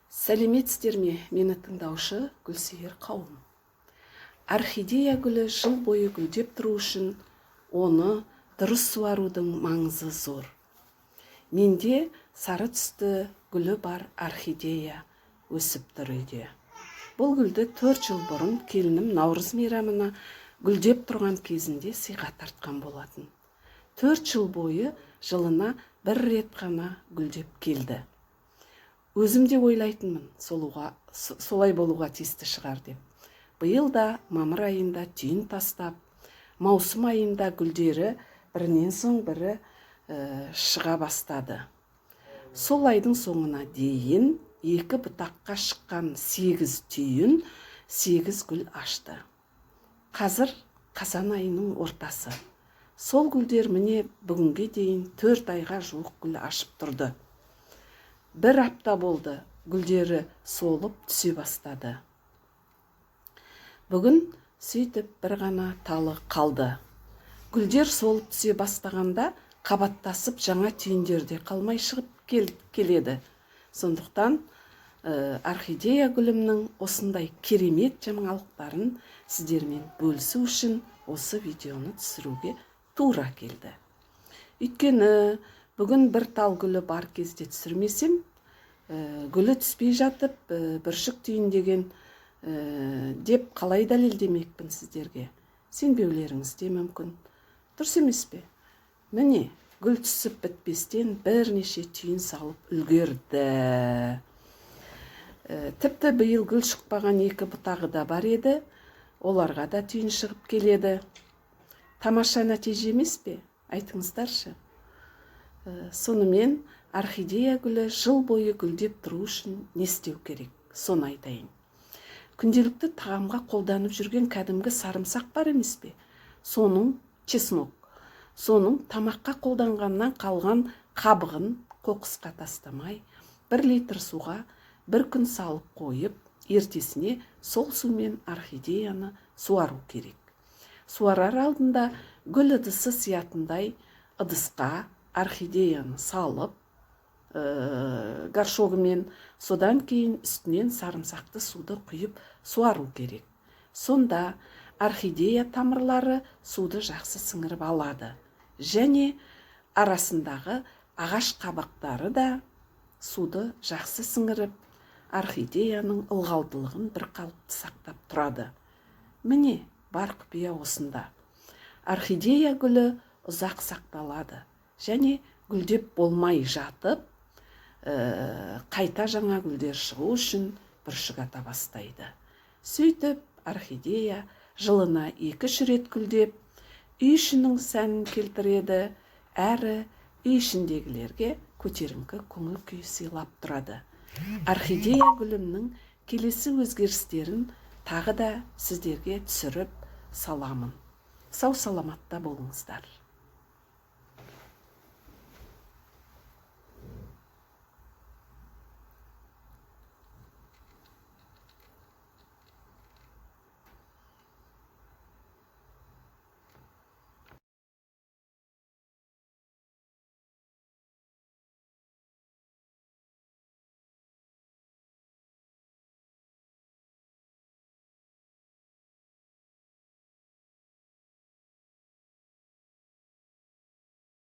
Сәлеметсіздер ме, мені тыңдаушы гүлсүйер қауым! Орхидея гүлі жыл бойы гүлдеп тұру үшін оны дұрыс суарудың маңызы зор. Менде сары түсті гүлі бар орхидея өсіп тұр үйде. Бұл гүлді 4 жыл бұрын келінім Наурыз мейрамына гүлдеп тұрған кезінде сыйға тартқан болатын. 4 жыл бойы жылына бір рет қана гүлдеп келді. Өзім де ойлайтынмын, солуға, солай болуға тиісті шығар деп. Биыл да мамыр айында түйін тастап, маусым айында гүлдері бірінен соң бірі шыға бастады. Сол айдың соңына дейін екі бұтаққа шыққан 8 түйін 8 гүл ашты. Қазір қазан айының ортасы. Сол гүлдер міне бүгінге дейін 4 айға жуық гүл ашып тұрды. Бір апта болды, гүлдері солып түсе бастады. Бүгін сөйтіп бір ғана талы қалды. Гүлдер солып түсе бастағанда қабаттасып жаңа түйіндер де қалмай шығып келеді. Сондықтан орхидея гүлімнің осындай керемет жаңалықтарын сіздермен бөлісу үшін осы видеоны түсіруге тура келді. Өйткені бүгін бір тал гүлі бар кезде түсірмесем, гүлі түспей жатып, бүршік түйіндеген деп қалай дәлелдемекпін сіздерге? Сенбеулеріңіз де мүмкін. Дұрыс емес пе? Міне, гүл түсіп бітпестен бірнеше түйін салып үлгерді. Тіпті биыл гүл шықпаған екі бұтағы да бар еді, оларға да түйін шығып келеді. Тамаша нәтиже емес пе? Айтыңыздаршы. Сонымен орхидея гүлі жыл бойы гүлдеп тұру үшін не істеу керек? Соны айтайын. Күнделікті тағамға қолданып жүрген кәдімгі сарымсақ бар емес пе? Соның чеснок. Соның тамаққа қолданғаннан қалған қабығын қоқысқа тастамай, 1 литр суға бір күн салып қойып, ертесіне сол сумен орхидеяны суару керек. Суарар алдында гүл ыдысы сиятындай ыдысқа орхидеяны салып, горшогымен, содан кейін үстінен сарымсақты суды құйып суару керек. Сонда орхидея тамырлары суды жақсы сіңіріп алады. Және арасындағы ағаш қабықтары да суды жақсы сіңіріп, орхидеяның ылғалдылығын бір қалыпты сақтап тұрады. Міне, бар құпия осында. Орхидея гүлі ұзақ сақталады және гүлдеп болмай жатып, қайта жаңа гүлдер шығу үшін бүршік ата бастайды. Сөйтіп, орхидея жылына 2-3 рет гүлдеп, үй ішінің сәнін келтіреді, әрі үй ішіндегілерге көтеріңкі көңіл күй сыйлап тұрады. Орхидея гүлімнің келесі өзгерістерін тағы да сіздерге түсіріп саламын. Сау саламатта болыңыздар.